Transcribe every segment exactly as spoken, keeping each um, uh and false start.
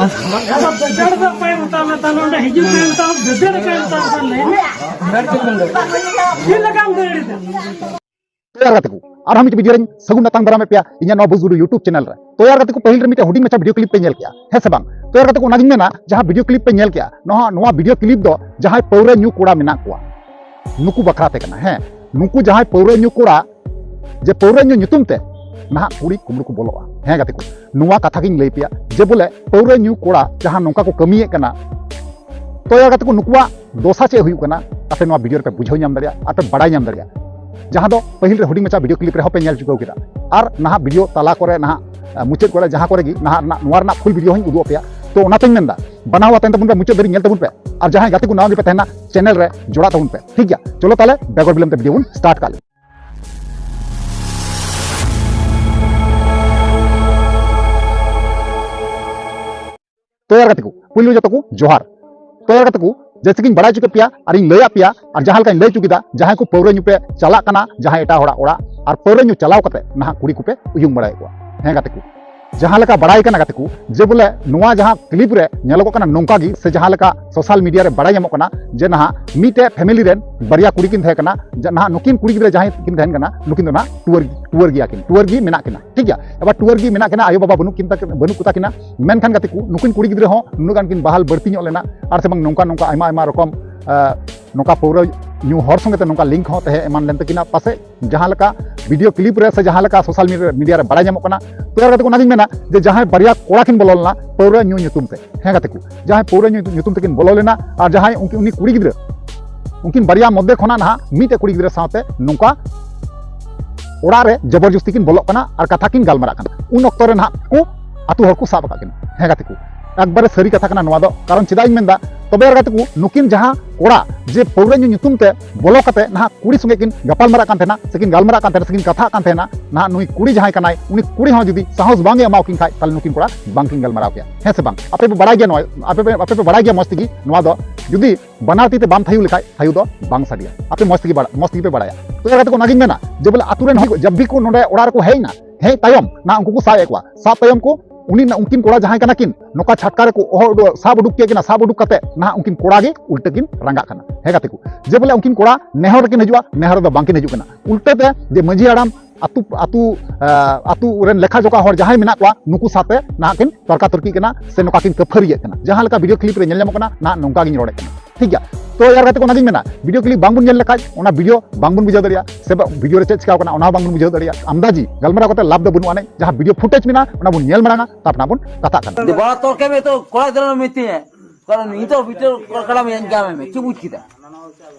ᱟᱫᱚ ᱫᱟᱹᱫᱟᱹᱲ ᱫᱚ ᱚᱠᱚᱭ ᱢᱮᱛᱟᱢ ᱢᱮᱛᱟᱢ ᱱᱚᱰᱮ ᱦᱤᱡᱩᱜ ᱠᱟᱱ ᱛᱟᱢ ᱫᱟᱹᱫᱟᱹᱲ ᱚᱠᱚᱭ ᱢᱮᱛᱟᱢ ᱢᱮᱛᱟᱢ ᱞᱟᱹᱭ ᱢᱮ᱾ ᱪᱮᱫ ᱞᱮᱠᱟᱢ ᱫᱟᱹᱲ ᱮᱫᱟ? ᱛᱚ ᱭᱟᱨ ᱜᱟᱛᱮ ᱠᱚ, ᱟᱨᱦᱚᱸ ᱢᱤᱫᱴᱤᱡ video ᱨᱮᱧ ᱥᱟᱹᱜᱩᱱ ᱫᱟᱛᱟᱝ ᱫᱟᱨᱟᱢᱮᱫ ᱯᱮᱭᱟ ᱤᱧᱟᱹᱜ ᱱᱚᱣᱟ ᱵᱩᱡᱽ ᱜᱩᱰᱩ YouTube channel ᱨᱮ᱾ ᱛᱚ ᱭᱟᱨ ᱜᱟᱛᱮ ᱠᱚ, ᱯᱟᱹᱦᱤᱞ ᱨᱮ ᱢᱤᱫᱴᱮᱱ ᱦᱩᱰᱤᱧ ᱢᱟᱪᱷᱟ video clip ᱯᱮ ᱧᱮᱞ ᱠᱮᱜᱼᱟ, ᱦᱮᱸ ᱥᱮ ᱵᱟᱝ? ᱛᱚ ᱭᱟᱨ ᱜᱟᱛᱮ ᱠᱚ, ᱚᱱᱟᱜᱤᱧ ᱢᱮᱱᱟ, ᱡᱟᱦᱟᱸ video clip ᱯᱮ ᱧᱮᱞ ᱠᱮᱜᱼᱟ, ᱱᱚᱣᱟ, ᱱᱚᱣᱟ video clip ᱫᱚ ᱡᱟᱦᱟᱸᱭ ᱯᱟᱹᱣᱨᱟᱹ ᱧᱩ ᱠᱚᱲᱟ ᱢᱮᱱᱟᱜ ᱠᱚᱣᱟ, ᱱᱩᱠᱩ ᱵᱟᱠᱷᱨᱟ ᱛᱮ ᱠᱟᱱᱟ᱾ ᱦᱮᱸ, ᱱᱩᱠᱩ ᱡᱟᱦᱟᱸᱭ ᱯᱟᱹᱣᱨᱟᱹ ᱧᱩ ᱠᱚᱲᱟ, ᱡᱮ ᱯᱟᱹᱣᱨᱟᱹ ᱧᱩ ᱧᱩᱛᱩᱢ ᱛᱮ ᱱᱟᱦᱟᱜ ᱠᱩᱲᱤ ᱠᱩᱢᱵᱽᱲᱩ ᱠᱚ ᱵᱚᱞᱚᱜᱼᱟ᱾ ᱦᱮᱸ ᱜᱟᱛᱮ ᱠᱚ, ᱱᱚᱣᱟ ᱠᱟᱛᱷᱟ ᱜᱤᱧ ᱞᱟᱹᱭ ᱯᱮᱭᱟ, ᱡᱮ ᱵᱚᱞᱮ ᱯᱟᱹᱣᱨᱟᱹ ᱧᱩ ᱠᱚᱲᱟ ᱡᱟᱦᱟᱸ ᱱᱚᱝᱠᱟ ᱠᱚ ᱠᱟᱹᱢᱤᱭᱮᱫ ᱠᱟᱱᱟ, ᱛᱚ ᱭᱟᱨ ᱜᱟᱛᱮ ᱠᱚ, ᱱᱩᱠᱩᱣᱟᱜ ᱫᱚᱥᱟ ᱪᱮᱫ ᱦᱩᱭᱩᱜ ᱠᱟᱱᱟ, ᱟᱯᱮ ᱱᱚᱣᱟ video ᱨᱮᱯᱮ ᱵᱩᱡᱷᱟᱹᱣ ᱧᱟᱢ ᱫᱟᱲᱮᱭᱟᱜᱼᱟ ᱟᱨ ᱯᱮ ᱵᱟᱲᱟᱭ ᱧᱟᱢ ᱫᱟᱲᱮᱭᱟᱜᱼᱟ, ᱡᱟᱦᱟᱸ ᱫᱚ ᱯᱟᱹᱦᱤᱞ ᱨᱮ ᱦᱩᱰᱤᱧ ᱢᱟᱪᱷᱟ video clip ᱨᱮᱦᱚᱸ ᱯᱮ ᱧᱮᱞ ᱪᱩᱠᱟᱹᱣ ᱠᱮᱫᱟ᱾ ᱟᱨ ᱱᱟᱦᱟᱜ video ᱛᱟᱞᱟ ᱠᱚᱨᱮ, ᱱᱟᱦᱟᱜ, ᱟᱸ, ᱢᱩᱪᱟᱹᱫ ᱠᱚᱨᱮ ᱡᱟᱦᱟᱸ ᱠᱚᱨᱮ ᱜᱮ ᱱᱟᱦᱟᱜ ᱨᱮᱱᱟᱜ, ᱱᱚᱣᱟ ᱨᱮᱱᱟᱜ full video ᱦᱚᱸᱧ ᱩᱫᱩᱜ ᱟᱯᱮᱭᱟ᱾ ᱛᱚ ᱚᱱᱟᱛᱮᱧ ᱢᱮᱱᱫᱟ, ᱵᱟᱱᱟᱣ ᱟᱛᱮᱱ ᱛᱟᱵᱚᱱ ᱯᱮ, ᱢᱩᱪᱟᱹᱫ ᱫᱷᱟᱹᱵᱤᱡ ᱧᱮᱞ ᱛᱟᱵᱚᱱ ᱯᱮ᱾ ᱟᱨ ᱡᱟᱦᱟᱸᱭ ᱜᱟᱛᱮ ᱠᱚ ᱱᱟᱣᱟ ᱜᱮᱯᱮ ᱛᱟᱦᱮᱱᱟ, channel ᱨᱮ ᱡᱚᱲᱟᱜ ᱛᱟᱵᱚᱱ ᱯᱮ, ᱴᱷᱤᱠ ᱜᱮᱭᱟ? ᱪᱚᱞᱚ ᱛᱟᱦᱞᱮ ᱵᱮᱜᱚᱨ ᱵᱤᱞᱚᱢ ᱛᱮ video ᱵᱚᱱ start ᱠᱟᱜ ᱞᱮᱜᱮ᱾ ᱛᱚ ᱭᱟᱨ ᱜᱟᱛᱮ ᱠᱚ, ᱯᱩᱭᱞᱩ ᱡᱚᱛᱚ ᱠᱚ ᱡᱚᱦᱟᱨ᱾ ᱛᱚ ᱭᱟᱨ ᱜᱟᱛᱮ ᱠᱚ, ᱡᱮᱭᱥᱮ ᱠᱤᱧ ᱵᱟᱲᱟᱭ ᱦᱚᱪᱚ ᱠᱮᱫ ᱯᱮᱭᱟ ᱟᱨᱤᱧ ᱞᱟᱹᱭᱟᱫ ᱯᱮᱭᱟ, ᱟᱨ ᱡᱟᱦᱟᱸ ᱞᱮᱠᱟᱧ ᱞᱟᱹᱭ ᱦᱚᱪᱚ ᱠᱮᱫᱟ, ᱡᱟᱦᱟᱸᱭ ᱠᱚ ᱯᱟᱹᱣᱨᱟᱹ ᱧᱩ ᱯᱮ ᱪᱟᱞᱟᱜ ᱠᱟᱱᱟ ᱡᱟᱦᱟᱸᱭ ᱮᱴᱟᱜ ᱦᱚᱲᱟᱜ ᱚᱲᱟᱜ, ᱟᱨ ᱯᱟᱹᱣᱨᱟᱹ ᱧᱩ ᱪᱟᱞᱟᱣ ᱠᱟᱛᱮ ᱱᱟᱦᱟᱜ ᱠᱩᱲᱤ ᱠᱚᱯᱮ ᱩᱭᱩᱝ ᱵᱟᱲᱟᱭᱮᱫ ᱠᱚᱣᱟ᱾ ᱦᱮᱸ ᱜᱟᱛᱮ ᱠᱚ, ᱡᱟᱦᱟᱸ ᱞᱮᱠᱟ ᱵᱟᱲᱟᱭ ᱠᱟᱱᱟ ᱜᱟᱛᱮ ᱠᱚ, ᱡᱮ ᱵᱚᱞᱮ ᱱᱚᱣᱟ ᱡᱟᱦᱟᱸ clip ᱨᱮ ᱧᱮᱞᱚᱜᱚᱜ ᱠᱟᱱᱟ ᱱᱚᱝᱠᱟ ᱜᱮ, ᱥᱮ ᱡᱟᱦᱟᱸ ᱞᱮᱠᱟ social media ᱨᱮ ᱵᱟᱲᱟᱭ ᱧᱟᱢᱚᱜ ᱠᱟᱱᱟ, ᱡᱮ ᱱᱟᱦᱟᱜ ᱢᱤᱫᱴᱮᱡ family ᱨᱮᱱ ᱵᱟᱨᱭᱟ ᱠᱩᱲᱤ ᱠᱤᱱ ᱛᱟᱦᱮᱸ ᱠᱟᱱᱟ, ᱡᱮ ᱱᱟᱦᱟᱜ ᱱᱩᱠᱤᱱ ᱠᱩᱲᱤ ᱜᱤᱫᱽᱨᱟᱹ ᱡᱟᱦᱟᱸᱭ ᱠᱤᱱ ᱛᱟᱦᱮᱱ ᱠᱟᱱᱟ, ᱱᱩᱠᱤᱱ ᱫᱚ ᱱᱟᱦᱟᱜ ᱴᱩᱣᱟᱹᱨ, ᱴᱩᱣᱟᱹᱨ ᱜᱮᱭᱟ ᱠᱤᱱ, ᱴᱩᱣᱟᱹᱨ ᱜᱮ ᱢᱮᱱᱟᱜ ᱠᱤᱱᱟ, ᱴᱷᱤᱠ ᱜᱮᱭᱟ? ᱮᱵᱟᱨ ᱴᱩᱣᱟᱹᱨ ᱜᱮ ᱢᱮᱱᱟᱜ ᱠᱤᱱᱟ, ᱟᱭᱳ ᱵᱟᱵᱟ ᱵᱟᱹᱱᱩᱜ ᱠᱤᱱ ᱛᱟᱠ-, ᱵᱟᱹᱱᱩᱜ ᱠᱚᱛᱟ ᱠᱤᱱᱟ, ᱢᱮᱱᱠᱷᱟᱱ ᱜᱟᱛᱮ ᱠᱚ, ᱱᱩᱠᱤᱱ ᱠᱩᱲᱤ ᱜᱤᱫᱽᱨᱟᱹ ᱦᱚᱸ ᱱᱩᱱᱟᱹᱜ ᱜᱟᱱ ᱠᱤᱱ ᱵᱟᱦᱟᱞ ᱵᱟᱹᱲᱛᱤ ᱧᱚᱜ ᱞᱮᱱᱟ, ᱟᱨ ᱥᱮ ᱵᱟᱝ ᱱᱚᱝᱠᱟ, ᱱᱚᱝᱠᱟ ᱟᱭᱢᱟ, ᱟᱭᱢᱟ ᱨᱚᱠᱚᱢ, ᱟᱸ, ᱱᱚᱝᱠᱟ ᱯᱟᱹᱣᱨᱟᱹ ᱧᱩ ᱦᱚᱲ ᱥᱚᱸᱜᱮ ᱛᱮ ᱱᱚᱝᱠᱟ link ᱦᱚᱸ ᱛᱟᱦᱮᱸ ᱮᱢᱟᱱ ᱞᱮᱱ ᱛᱟᱹᱠᱤᱱᱟ ᱯᱟᱥᱮᱡ, ᱡᱟᱦᱟᱸ ᱞᱮᱠᱟ video clip ᱨᱮ ᱥᱮ ᱡᱟᱦᱟᱸ ᱞᱮᱠᱟ social media, media ᱨᱮ ᱵᱟᱲᱟᱭ ᱧᱟᱢᱚᱜ ᱠᱟᱱᱟ᱾ ᱛᱚ ᱭᱟᱨ ᱜᱟᱛᱮ ᱠᱚ, ᱚᱱᱟᱜᱤᱧ ᱢᱮᱱᱟ ᱡᱮ ᱡᱟᱦᱟᱸᱭ ᱵᱟᱨᱭᱟ ᱠᱚᱲᱟ ᱠᱤᱱ ᱵᱚᱞᱚ ᱞᱮᱱᱟ ᱯᱟᱹᱣᱨᱟᱹ ᱧᱩ ᱧᱩᱛᱩᱢ ᱛᱮ, ᱦᱮᱸ ᱜᱟᱛᱮ ᱠᱚ, ᱡᱟᱦᱟᱸᱭ ᱯᱟᱹᱣᱨᱟᱹ ᱧᱩ ᱧᱩᱛᱩᱢ ᱛᱮᱠᱤᱱ ᱵᱚᱞᱚ ᱞᱮᱱᱟ, ᱟᱨ ᱡᱟᱦᱟᱸᱭ ᱩᱱᱠᱤᱱ, ᱩᱱᱤ ᱠᱩᱲᱤ ᱜᱤᱫᱽᱨᱟᱹ, ᱩᱱᱠᱤᱱ ᱵᱟᱨᱭᱟ ᱢᱚᱫᱽᱫᱷᱮ ᱠᱷᱚᱱᱟᱜ ᱱᱟᱦᱟᱜ ᱢᱤᱫᱴᱮᱡ ᱠᱩᱲᱤ ᱜᱤᱫᱽᱨᱟᱹ ᱥᱟᱶᱛᱮ ᱱᱚᱝᱠᱟ ᱚᱲᱟᱜ ᱨᱮ ᱡᱚᱵᱚᱨᱡᱚᱥᱛᱤ ᱠᱤᱱ ᱵᱚᱞᱚᱜ ᱠᱟᱱᱟ ᱟᱨ ᱠᱟᱛᱷᱟ ᱠᱤᱱ ᱜᱟᱞᱢᱟᱨᱟᱜ ᱠᱟᱱᱟ, ᱩᱱ ᱚᱠᱛᱚ ᱨᱮ ᱱᱟᱦᱟᱜ ᱠᱚ ᱟᱹᱛᱩ ᱦᱚᱲ ᱠᱚ ᱥᱟᱵ ᱟᱠᱟᱫ ᱠᱤᱱᱟ᱾ ᱦᱮᱸ ᱜᱟᱛᱮ ᱠᱚ, ᱮᱠᱵᱟᱨᱮ ᱥᱟᱹᱨᱤ ᱠᱟᱛᱷᱟ ᱠᱟᱱᱟ ᱱᱚᱣᱟ ᱫᱚ᱾ ᱠᱟᱨᱚᱱ ᱪᱮᱫᱟᱜ ᱤᱧ ᱢᱮᱱᱫᱟ, ᱛᱚᱵᱮ ᱟᱨ ᱜᱟᱛᱮ ᱠᱚ, ᱱᱩᱠᱤᱱ ᱡᱟᱦᱟᱸ ᱠᱚᱲᱟ ᱡᱮ ᱯᱟᱹᱣᱨᱟᱹ ᱧᱩ ᱧᱩᱛᱩᱢ ᱛᱮ ᱵᱚᱞᱚ ᱠᱟᱛᱮ ᱱᱟᱦᱟᱜ ᱠᱩᱲᱤ ᱥᱚᱸᱜᱮ ᱠᱤᱱ ᱜᱟᱯᱟᱞ ᱢᱟᱨᱟᱜ ᱠᱟᱱ ᱛᱟᱦᱮᱱᱟ, ᱥᱮ ᱠᱤᱱ ᱜᱟᱞᱢᱟᱨᱟᱜ ᱠᱟᱱ ᱛᱟᱦᱮᱱᱟ, ᱥᱮ ᱠᱤᱱ ᱠᱟᱛᱷᱟᱜ ᱠᱟᱱ ᱛᱟᱦᱮᱱᱟ, ᱱᱟᱦᱟᱜ ᱱᱩᱭ ᱠᱩᱲᱤ ᱡᱟᱦᱟᱸᱭ ᱠᱟᱱᱟᱭ, ᱩᱱᱤ ᱠᱩᱲᱤ ᱦᱚᱸ ᱡᱩᱫᱤ ᱥᱟᱦᱚᱥ ᱵᱟᱝ ᱮ ᱮᱢᱟᱣ ᱠᱤᱱ ᱠᱷᱟᱡ, ᱛᱟᱦᱞᱮ ᱱᱩᱠᱤᱱ ᱠᱚᱲᱟ ᱵᱟᱝ ᱠᱤᱱ ᱜᱟᱞᱢᱟᱨᱟᱣ ᱠᱮᱭᱟ, ᱦᱮᱸ ᱥᱮ ᱵᱟᱝ? ᱟᱯᱮ ᱯᱮ ᱵᱟᱲᱟᱭ ᱜᱮᱭᱟ ᱱᱚᱣᱟ, ᱟᱯᱮ ᱯᱮ, ᱟᱯᱮ ᱯᱮ ᱵᱟᱲᱟᱭ ᱜᱮᱭᱟ ᱢᱚᱡᱽ ᱛᱮᱜᱮ ᱱᱚᱣᱟ ᱫᱚ, ᱡᱩᱫᱤ ᱵᱟᱱᱟᱨ ᱛᱤ ᱛᱮ ᱵᱟᱢ ᱛᱷᱟᱭᱚ ᱞᱮᱠᱷᱟᱡ ᱛᱷᱟᱭᱚ ᱫᱚ ᱵᱟᱝ ᱥᱟᱰᱮᱭᱟ᱾ ᱟᱯᱮ ᱢᱚᱡᱽ ᱛᱮᱜᱮ ᱵᱟᱲᱟ-, ᱢᱚᱡᱽ ᱛᱮᱜᱮ ᱯᱮ ᱵᱟᱲᱟᱭᱟ᱾ ᱛᱚ ᱭᱟᱨ ᱜᱟᱛᱮ ᱠᱚ, ᱚᱱᱟᱜᱤᱧ ᱢᱮᱱᱟ ᱡᱮ ᱵᱚᱞᱮ ᱟᱛᱳ ᱨᱮᱱ ᱦᱚᱲ ᱡᱟᱵ ᱵᱷᱤ ᱠᱚ ᱱᱚᱰᱮ ᱚᱲᱟᱜ ᱨᱮᱠᱚ ᱦᱮᱡ ᱮᱱᱟ, ᱦᱮᱡ ᱛᱟᱭᱚᱢ ᱱᱟ ᱩᱱᱠᱩ ᱠᱚ ᱥᱟᱵ ᱮᱫ ᱠᱚᱣᱟ, ᱥᱟᱵ ᱛᱟᱭᱚᱢ ᱠᱚ ᱩᱱᱤ ᱱᱟ-, ᱩᱱᱠᱤᱱ ᱠᱚᱲᱟ ᱡᱟᱦᱟᱸᱭ ᱠᱟᱱᱟ ᱠᱤᱱ, ᱱᱚᱝᱠᱟ ᱪᱷᱟᱴᱠᱟ ᱨᱮᱠᱚ ᱚᱦᱚ ᱩᱰᱩ-, ᱥᱟᱵ ᱩᱰᱩᱠ ᱠᱮᱫ ᱠᱤᱱᱟ, ᱥᱟᱵ ᱩᱰᱩᱠ ᱠᱟᱛᱮ ᱱᱟᱦᱟᱜ ᱩᱱᱠᱤᱱ ᱠᱚᱲᱟ ᱜᱮ ᱩᱞᱴᱟᱹ ᱠᱤᱱ ᱨᱟᱸᱜᱟᱜ ᱠᱟᱱᱟ᱾ ᱦᱮᱸ ᱜᱟᱛᱮ ᱠᱚ, ᱡᱮ ᱵᱚᱞᱮ ᱩᱱᱠᱤᱱ ᱠᱚᱲᱟ ᱱᱮᱦᱚᱨ ᱨᱮᱠᱤᱱ ᱦᱤᱡᱩᱜᱼᱟ, ᱱᱮᱦᱚᱨ ᱨᱮᱫᱚ ᱵᱟᱝᱠᱤᱱ ᱦᱤᱡᱩᱜ ᱠᱟᱱᱟ᱾ ᱩᱞᱴᱟᱹ ᱛᱮ ᱡᱮ ᱢᱟᱹᱡᱷᱤ ᱦᱟᱲᱟᱢ ᱟᱹᱛᱩ, ᱟᱹᱛᱩ, ᱟ, ᱟᱹᱛᱩ ᱨᱮᱱ ᱞᱮᱠᱷᱟ ᱡᱚᱠᱷᱟ ᱦᱚᱲ ᱡᱟᱦᱟᱸᱭ ᱢᱮᱱᱟᱜ ᱠᱚᱣᱟ, ᱱᱩᱠᱩ ᱥᱟᱶᱛᱮ ᱱᱟᱦᱟᱜ ᱠᱤᱱ ᱛᱚᱨᱠᱟ ᱛᱚᱨᱠᱤᱜ ᱠᱟᱱᱟ ᱥᱮ ᱱᱚᱝᱠᱟ ᱠᱤᱱ ᱠᱟᱹᱯᱷᱟᱹᱨᱤᱭᱮᱫ ᱠᱟᱱᱟ᱾ ᱡᱟᱦᱟᱸ ᱞᱮᱠᱟ ᱵᱷᱤᱰᱤᱭᱳ ᱠᱞᱤᱯ ᱨᱮ ᱧᱮᱞ ᱧᱟᱢᱚᱜ ᱠᱟᱱᱟ, ᱱᱟᱦᱟᱜ ᱱᱚᱝᱠᱟ ᱜᱤᱧ ᱨᱚᱲᱮᱫ ᱠᱟᱱᱟ᱾ ᱴᱷᱤᱠ ᱜᱮᱭᱟ? ᱛᱚ ᱭᱟᱨ ᱜᱟᱛᱮ ᱠᱚ, ᱚᱱᱟᱜᱤᱧ ᱢᱮᱱᱟ, ᱵᱷᱤᱰᱤᱭᱳ ᱠᱞᱤᱯ ᱵᱟᱝᱵᱚᱱ ᱧᱮᱞ ᱞᱮᱠᱷᱟᱡ ᱚᱱᱟ ᱵᱷᱤᱰᱤᱭᱳ ᱵᱟᱝᱵᱚᱱ ᱵᱩᱡᱷᱟᱹᱣ ᱫᱟᱲᱮᱭᱟᱜᱼᱟ, ᱥᱮ ᱵᱟ-, ᱵᱷᱤᱰᱤᱭᱳ ᱨᱮ ᱪᱮᱫ ᱪᱤᱠᱟᱣ ᱠᱟᱱᱟ ᱚᱱᱟ ᱦᱚᱸ ᱵᱟᱝᱵᱚᱱ ᱵᱩᱡᱷᱟᱹᱣ ᱫᱟᱲᱮᱭᱟᱜᱼᱟ᱾ ᱟᱢᱫᱟᱡᱤ ᱜᱟᱞᱢᱟᱨᱟᱣ ᱠᱟᱛᱮ ᱞᱟᱵᱷ ᱫᱚ ᱵᱟᱹᱱᱩᱜ ᱟᱹᱱᱤᱡ᱾ ᱡᱟᱦᱟᱸ ᱵᱷᱤᱰᱤᱭᱳ ᱯᱷᱩᱴᱮᱡᱽ ᱢᱮᱱᱟᱜᱼᱟ ᱚᱱᱟ ᱵᱚᱱ ᱧᱮᱞ ᱢᱟᱲᱟᱝᱟ, ᱛᱟᱨᱯᱚᱨ ᱱᱟᱜ ᱵᱚᱱ ᱠᱟᱛᱷᱟᱜ ᱠᱟᱱᱟ᱾ ᱫᱮ ᱵᱟᱲᱟ ᱛᱚᱨᱠᱮ ᱢᱮ ᱛᱚ ᱠᱚᱲᱟ ᱜᱤᱫᱽᱨᱟᱹ ᱢᱤᱛᱤᱧ ᱦᱮ᱾ ᱠᱟᱨᱚᱱ ᱱᱤᱛᱚᱜ ᱵᱷᱤᱰᱤᱭᱳ ᱠᱚᱲᱟ ᱢᱮ ᱧᱟᱢ ᱢᱮ, ᱪᱮᱫ ᱵᱩᱡᱽ ᱠᱮᱫᱟ?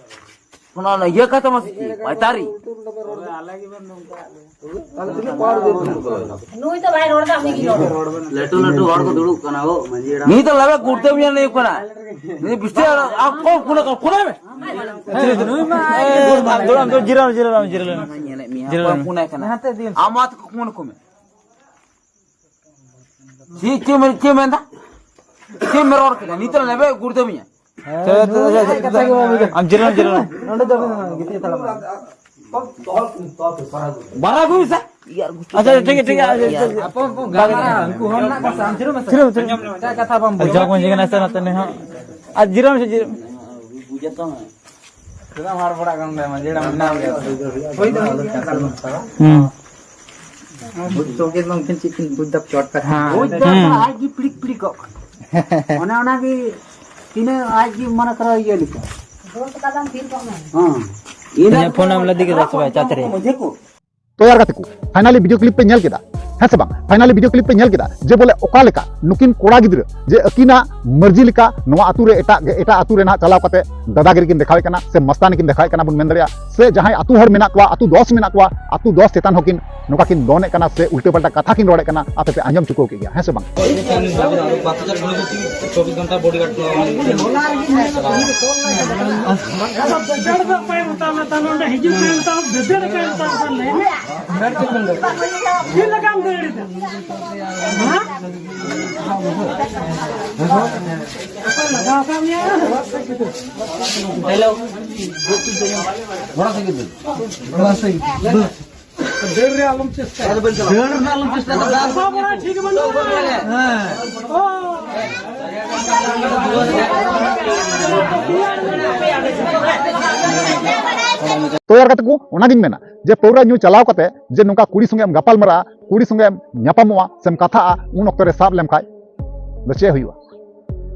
ᱚᱱᱟ, ᱚᱱᱟ ᱤᱭᱟᱹ ᱠᱟᱛᱷᱟ ᱢᱟ ᱥᱮ ᱪᱮᱫ? ᱯᱟᱭᱛᱟᱨᱤ᱾ ᱱᱩᱭ ᱫᱚ ᱵᱟᱭ ᱨᱚᱲ ᱮᱫᱟ, ᱩᱱᱤ ᱜᱮ ᱨᱚᱲ ᱮᱫᱟ᱾ ᱞᱟᱹᱴᱩ ᱞᱟᱹᱴᱩ ᱦᱚᱲ ᱠᱚ ᱫᱩᱲᱩᱵ ᱠᱟᱱᱟ ᱦᱳ, ᱢᱟᱹᱡᱷᱤ ᱦᱟᱲᱟᱢ᱾ ᱱᱤᱛ ᱞᱟᱵᱮ ᱜᱩᱲᱫᱟᱹᱢ ᱧᱮᱞ ᱦᱩᱭᱩᱜ ᱠᱟᱱᱟ᱾ ᱱᱤᱛ ᱵᱤᱥᱴᱤ ᱟᱨ ᱟᱠᱚ ᱠᱩᱱᱟ ᱠᱚ ᱠᱩᱱᱟ ᱢᱮ᱾ ᱱᱩᱭ ᱢᱟ ᱫᱩᱲᱩᱵ ᱟᱢ ᱫᱚ ᱡᱤᱨᱟᱹᱣ, ᱡᱤᱨᱟᱹᱣ, ᱡᱤᱨᱟᱹᱣ᱾ ᱧᱮᱞᱮᱫ ᱢᱮᱭᱟ, ᱡᱤᱨᱟᱹᱣ᱾ ᱚᱠᱚᱭ ᱠᱩᱱᱟᱭ ᱠᱟᱱᱟ? ᱟᱢ ᱢᱟ ᱛᱚ ᱠᱩᱱ ᱠᱚ ᱢᱮ᱾ ᱪᱮᱫ, ᱪᱮᱫ ᱢᱮ-, ᱪᱮᱫ ᱢᱮᱱᱫᱟ? ᱪᱮᱫ ᱢᱮ ᱨᱚᱲ ᱠᱮᱫᱟ? ᱱᱤᱛ ᱞᱟᱵᱮ ᱜᱩᱲᱫᱟᱹᱢ ᱧᱮᱞ᱾ ᱦᱮᱸ, ᱟᱢ ᱡᱤᱨᱟᱹᱣ, ᱡᱤᱨᱟᱹᱣ᱾ ᱱᱚᱰᱮ ᱫᱚ ᱜᱤᱛᱤᱡ ᱦᱟᱛᱟᱲ ᱢᱮ᱾ ᱵᱟᱨᱟ ᱜᱩᱨᱩ ᱥᱟ? ᱟᱪᱪᱷᱟ, ᱴᱷᱤᱠ ᱜᱮᱭᱟ, ᱴᱷᱤᱠ ᱜᱮᱭᱟ, ᱟᱪᱪᱷᱟ, ᱟᱪᱪᱷᱟ᱾ ᱟᱯᱚ ᱠᱚ ᱜᱟᱞᱢᱟᱨᱟᱣ, ᱩᱱᱠᱩ ᱦᱚᱲ ᱢᱮᱱᱟᱜ ᱠᱚᱣᱟ ᱥᱮ? ᱟᱢ ᱡᱤᱨᱟᱹᱣ ᱢᱮ ᱥᱮ᱾ ᱛᱷᱤᱨ ᱢᱮ, ᱛᱷᱤᱨ ᱢᱮ᱾ ᱮᱴᱟᱜ ᱠᱟᱛᱷᱟ ᱵᱟᱢ ᱟᱨ ᱵᱩᱡᱷᱟᱹᱣᱟ᱾ ᱡᱚᱠᱷᱚᱱ ᱡᱮ ᱠᱟᱱᱟ ᱥᱮ ᱱᱚᱛᱮ ᱱᱮ ᱦᱚᱸ᱾ ᱟᱨ ᱡᱤᱨᱟᱹᱣ ᱢᱮ ᱥᱮ, ᱡᱤᱨᱟᱹᱣ ᱢᱮ᱾ ᱪᱮᱫᱟᱜ ᱮᱢ ᱦᱟᱲ ᱵᱟᱲᱟᱜ ᱠᱟᱱᱟ? ᱚᱸᱰᱮ ᱢᱟᱹᱡᱷᱤ ᱦᱟᱲᱟᱢ ᱢᱮᱱᱟᱭ ᱜᱮᱭᱟ᱾ ᱦᱩᱭ ᱫᱚ ᱦᱩᱭᱩᱜ ᱜᱮᱭᱟ, ᱜᱟᱞᱢᱟᱨᱟᱣ᱾ ᱦᱩᱸ᱾ ᱵᱩᱡᱽ ᱛᱚ ᱜᱮ ᱵᱟᱝ ᱠᱤᱱ ᱪᱮᱫ ᱠᱤᱱ ᱵᱩᱡᱽ ᱫᱟ ᱪᱚᱴ ᱠᱟᱛᱷᱟ᱾ ᱦᱮᱸ᱾ ᱵᱩᱡᱽ ᱫᱟ ᱦᱩᱸ᱾ ᱟᱡ ᱜᱮ ᱯᱤᱲᱤᱠ ᱯᱤᱲᱤᱠᱚᱜ ᱠᱟᱱᱟ᱾ ᱚᱱᱮ ᱚᱱᱟ ᱜᱮ ᱛᱤᱱᱟᱹᱜ ᱟᱡ ᱜᱮ ᱢᱚᱱᱮ ᱠᱚᱨᱚ ᱤᱭᱟᱹ ᱞᱮᱠᱟ᱾ ᱦᱮᱸ᱾ ᱤᱧᱟᱹᱜ ᱯᱷᱳᱱ ᱮᱢ ᱞᱟᱫᱮ ᱠᱮᱫᱟ ᱥᱮ ᱵᱟᱝ ᱪᱟᱪᱨᱮ? ᱢᱟᱹᱡᱷᱤ ᱠᱚ᱾ ᱛᱚ ᱭᱟᱨ ᱜᱟᱛᱮ ᱠᱚ, finally video clip ᱯᱮ ᱧᱮᱞ ᱠᱮᱫᱟ, ᱦᱮᱸ ᱥᱮ ᱵᱟᱝ? Finally video clip ᱯᱮ ᱧᱮᱞ ᱠᱮᱫᱟ ᱡᱮ ᱵᱚᱞᱮ ᱚᱠᱟ ᱞᱮᱠᱟ ᱱᱩᱠᱤᱱ ᱠᱚᱲᱟ ᱜᱤᱫᱽᱨᱟᱹ ᱡᱮ ᱟᱹᱠᱤᱱᱟᱜ ᱢᱟᱹᱨᱡᱤ ᱞᱮᱠᱟ ᱱᱚᱣᱟ ᱟᱹᱛᱩ ᱨᱮ ᱮᱴᱟᱜ, ᱮᱴᱟᱜ ᱟᱹᱛᱩ ᱨᱮ ᱱᱟᱦᱟᱜ ᱪᱟᱞᱟᱣ ᱠᱟᱛᱮ ᱫᱟᱫᱟᱜᱤᱨᱤ ᱠᱤᱱ ᱫᱮᱠᱷᱟᱣᱮᱫ ᱠᱟᱱᱟ ᱥᱮ ᱢᱟᱥᱛᱟᱱᱤ ᱠᱤᱱ ᱫᱮᱠᱷᱟᱣᱮᱫ ᱠᱟᱱᱟ ᱵᱚᱱ ᱢᱮᱱ ᱫᱟᱲᱮᱭᱟᱜᱼᱟ, ᱥᱮ ᱡᱟᱦᱟᱸᱭ ᱟᱹᱛᱩ ᱦᱚᱲ ᱢᱮᱱᱟᱜ ᱠᱚᱣᱟ, ᱟᱹᱛᱩ ᱫᱚᱥ ᱢᱮᱱᱟᱜ ᱠᱚᱣᱟ, ᱟᱹᱛᱩ ᱫᱚᱥ ᱪᱮᱛᱟᱱ ᱦᱚᱸᱠᱤᱱ ᱱᱚᱝᱠᱟ ᱠᱤᱱ ᱫᱚᱱᱮᱫ ᱠᱟᱱᱟ ᱥᱮ ᱩᱞᱴᱟᱹ ᱯᱟᱞᱴᱟ ᱠᱟᱛᱷᱟ ᱠᱤᱱ ᱨᱚᱲᱮᱫ ᱠᱟᱱᱟ, ᱟᱯᱮ ᱯᱮ ᱟᱸᱡᱚᱢ ᱪᱩᱠᱟᱹᱣ ᱠᱮᱫ ᱜᱮᱭᱟ, ᱦᱮᱸ ᱥᱮ ᱵᱟᱝ? ᱪᱚᱵᱵᱤᱥ ᱜᱷᱚᱱᱴᱟ bodyguard ᱠᱚ ᱪᱟᱞᱟᱣ᱾ ᱟᱫᱚ ᱫᱟᱹᱫᱟᱹᱲ ᱫᱚ ᱚᱠᱚᱭ ᱢᱮᱛᱟᱢᱟ? ᱛᱟᱦᱞᱮ ᱚᱸᱰᱮ ᱦᱤᱡᱩᱜ ᱠᱟᱱ ᱛᱟᱢ, ᱫᱟᱹᱫᱟᱹᱲ ᱚᱠᱚᱭ ᱢᱮᱛᱟᱢᱟ? ᱛᱟᱦᱞᱮ ᱪᱮᱫ ᱞᱮᱠᱟᱢ ᱫᱟᱹᱲ ᱮᱫᱟ? ᱦᱮᱸ? ᱚᱠᱚᱭ ᱞᱟᱜᱟᱣ ᱠᱟᱜ ᱢᱮᱭᱟ? ᱦᱮᱞᱳ᱾ ᱵᱚᱲᱟ ᱥᱟᱭᱠᱮᱞ ᱫᱚ? ᱵᱚᱲᱟ ᱥᱟᱭᱠᱮᱞ᱾ ᱫᱟᱹᱲ ᱨᱮ ᱟᱞᱚᱢ ᱪᱮᱥᱴᱟᱭᱟ᱾ ᱫᱟᱹᱲ ᱨᱮᱱᱟᱜ ᱟᱞᱚᱢ ᱪᱮᱥᱴᱟᱭᱟ᱾ ᱫᱟᱜ ᱥᱟᱵ ᱵᱟᱲᱟ ᱴᱷᱤᱠ ᱵᱟᱹᱱᱩᱜᱼᱟ᱾ ᱦᱮᱸ᱾ ᱚ᱾ ᱛᱚᱭᱟᱨ ᱠᱟᱛᱮ ᱠᱚ, ᱚᱱᱟᱜᱤᱧ ᱢᱮᱱᱟ ᱡᱮ ᱯᱟᱹᱣᱨᱟᱹ ᱧᱩ ᱪᱟᱞᱟᱣ ᱠᱟᱛᱮ ᱡᱮ ᱱᱚᱝᱠᱟ ᱠᱩᱲᱤ ᱥᱚᱸᱜᱮ ᱮᱢ ᱜᱟᱯᱟᱞ ᱢᱟᱨᱟᱜᱼᱟ, ᱠᱩᱲᱤ ᱥᱚᱸᱜᱮ ᱮᱢ ᱧᱟᱯᱟᱢᱚᱜᱼᱟ ᱥᱮᱢ ᱠᱟᱛᱷᱟᱜᱼᱟ, ᱩᱱ ᱚᱠᱛᱚ ᱨᱮ ᱥᱟᱵ ᱞᱮᱢ ᱠᱷᱟᱡ ᱫᱚ ᱪᱮᱫ ᱦᱩᱭᱩᱜᱼᱟ?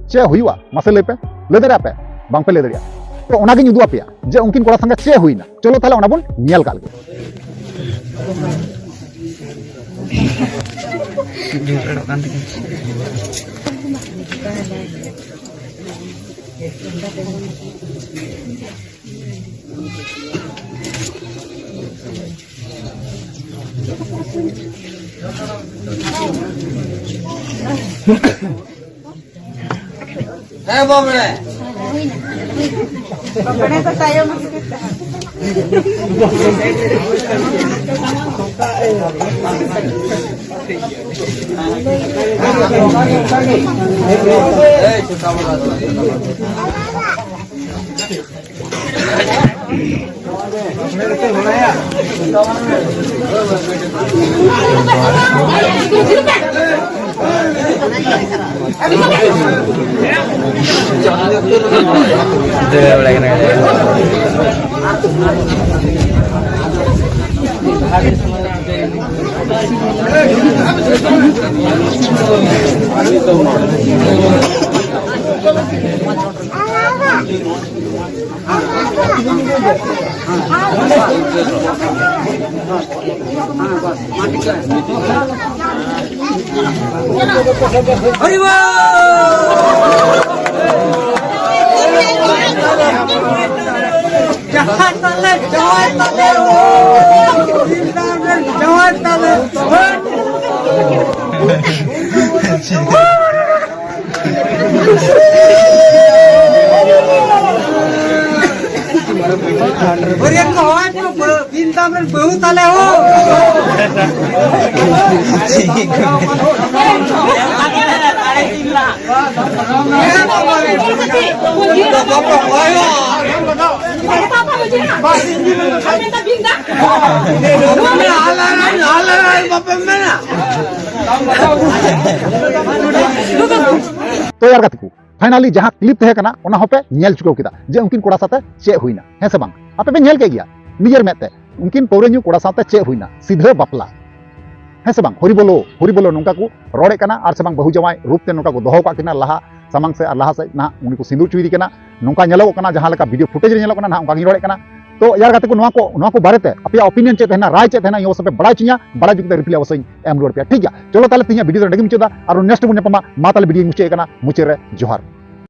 ᱪᱮᱫ ᱦᱩᱭᱩᱜᱼᱟ? ᱢᱟᱥᱮ ᱞᱟᱹᱭ ᱯᱮ᱾ ᱞᱟᱹᱭ ᱫᱟᱲᱮᱭᱟᱜᱼᱟ ᱯᱮ? ᱵᱟᱝ ᱯᱮ ᱞᱟᱹᱭ ᱫᱟᱲᱮᱭᱟᱜᱼᱟ᱾ ᱛᱚ, ᱚᱱᱟᱜᱤᱧ ᱩᱫᱩᱜ ᱟᱯᱮᱭᱟ ᱡᱮ ᱩᱱᱠᱤᱱ ᱠᱚᱲᱟ ᱥᱚᱸᱜᱮ ᱪᱮᱫ ᱦᱩᱭᱱᱟ᱾ ᱪᱚᱞᱚ, ᱛᱟᱦᱞᱮ ᱚᱱᱟ ᱵᱚᱱ ᱧᱮᱞ ᱠᱟᱜ ᱞᱮᱜᱮ᱾ ᱦᱮᱸ, ᱵᱟᱵᱲᱮ᱾ ᱵᱟᱵᱲᱮ ᱫᱚ ᱛᱟᱭᱚᱢ ᱨᱮᱜᱮ ᱛᱟᱦᱮᱸ᱾ ᱦᱚᱨᱤ ᱵᱚᱞ! ᱡᱟᱦᱟᱸᱭ ᱛᱟᱞᱮ, ᱡᱟᱦᱟᱸᱭ ᱛᱟᱞᱮ, ᱳ! ᱡᱟᱦᱟᱸᱭ ᱛᱟᱞᱮ, ᱳ! ᱵᱟᱹᱨᱭᱟᱹᱛ ᱠᱚ ᱦᱚᱦᱚᱭ ᱯᱮ, ᱵᱤᱱ ᱫᱟᱢ ᱨᱮᱱ ᱵᱟᱹᱦᱩ ᱛᱟᱞᱮ ᱦᱳ᱾ ᱟᱨ ᱢᱮᱱᱫᱟ ᱵᱤᱱ ᱫᱟ᱾ ᱛᱚ ᱭᱟᱨ ᱜᱟᱛᱮ ᱠᱚ, finally ᱡᱟᱦᱟᱸ clip ᱛᱟᱦᱮᱸ ᱠᱟᱱᱟ, ᱚᱱᱟ ᱦᱚᱸᱯᱮ ᱧᱮᱞ ᱪᱩᱠᱟᱹᱣ ᱠᱮᱫᱟ ᱡᱮ ᱩᱱᱠᱤᱱ ᱠᱚᱲᱟ ᱥᱟᱶᱛᱮ ᱪᱮᱫ ᱦᱩᱭᱱᱟ, ᱦᱮᱸ ᱥᱮ ᱵᱟᱝ? ᱟᱯᱮ ᱯᱮ ᱧᱮᱞ ᱠᱮᱫ ᱜᱮᱭᱟ ᱱᱤᱡᱮᱨ ᱢᱮᱫ ᱛᱮ, ᱩᱱᱠᱤᱱ ᱯᱟᱹᱣᱨᱟᱹ ᱧᱩ ᱠᱚᱲᱟ ᱥᱟᱶᱛᱮ ᱪᱮᱫ ᱦᱩᱭᱱᱟ, ᱥᱤᱫᱷᱟᱹ ᱵᱟᱯᱞᱟ, ᱦᱮᱸ ᱥᱮ ᱵᱟᱝ? ᱦᱚᱨᱤ ᱵᱚᱞᱚ, ᱦᱚᱨᱤ ᱵᱚᱞᱚ, ᱱᱚᱝᱠᱟ ᱠᱚ ᱨᱚᱲᱮᱫ ᱠᱟᱱᱟ᱾ ᱟᱨ ᱥᱮ ᱵᱟᱝ, ᱵᱟᱹᱦᱩ ᱡᱟᱶᱟᱭ ᱨᱩᱯ ᱛᱮ ᱱᱚᱝᱠᱟ ᱠᱚ ᱫᱚᱦᱚ ᱠᱟᱜ ᱠᱤᱱᱟ ᱞᱟᱦᱟ ᱥᱟᱢᱟᱝ ᱥᱮᱫ, ᱟᱨ ᱞᱟᱦᱟ ᱥᱮᱫ ᱱᱟᱦᱟᱜ ᱩᱱᱤ ᱠᱚ ᱥᱤᱸᱫᱩᱨ ᱦᱚᱪᱚᱭᱮᱫᱮ ᱠᱟᱱᱟ᱾ ᱱᱚᱝᱠᱟ ᱧᱮᱞᱚᱜᱚᱜ ᱠᱟᱱᱟ, ᱡᱟᱦᱟᱸ ᱞᱮᱠᱟ video footage ᱨᱮ ᱧᱮᱞᱚᱜ ᱠᱟᱱᱟ, ᱱᱟᱦᱟᱜ ᱚᱱᱠᱟ ᱜᱤᱧ ᱨᱚᱲᱮᱫ ᱠᱟᱱᱟ᱾ ᱛᱚ ᱭᱟᱨ ᱜᱟᱛᱮ ᱠᱚ, ᱱᱚᱣᱟ ᱠᱚ, ᱱᱚᱣᱟ ᱠᱚ ᱵᱟᱨᱮᱛᱮ ᱟᱯᱮᱭᱟᱜ opinion ᱪᱮᱫ ᱛᱟᱦᱮᱱᱟ, ᱨᱟᱭ ᱪᱮᱫ ᱛᱟᱦᱮᱱᱟ, ᱤᱧ ᱚᱵᱚᱥᱥᱳᱭ ᱯᱮ ᱵᱟᱲᱟᱭ ᱦᱚᱪᱚᱧᱟ, ᱵᱟᱲᱟᱭ ᱦᱚᱪᱚ ᱠᱟᱛᱮ reply ᱚᱵᱚᱥᱥᱳᱭ ᱮᱢ ᱨᱩᱣᱟᱹᱲ ᱯᱮᱭᱟ, ᱴᱷᱤᱠ ᱜᱮᱭᱟ? ᱪᱚᱞᱚ ᱛᱟᱦᱞᱮ ᱛᱮᱦᱮᱧᱟᱜ video ᱫᱚ ᱱᱚᱰᱮ ᱜᱮ ᱢᱩᱪᱟᱹᱫᱟ, ᱟᱨ next ᱵᱚᱱ ᱧᱟᱯᱟᱢᱟ᱾ ᱢᱟ ᱛᱟᱦᱞᱮ video ᱢᱩᱪᱟᱹᱫ ᱠᱟᱱᱟ, ᱢᱩᱪᱟᱹᱫ ᱨᱮ ᱡᱚᱦᱟᱨ᱾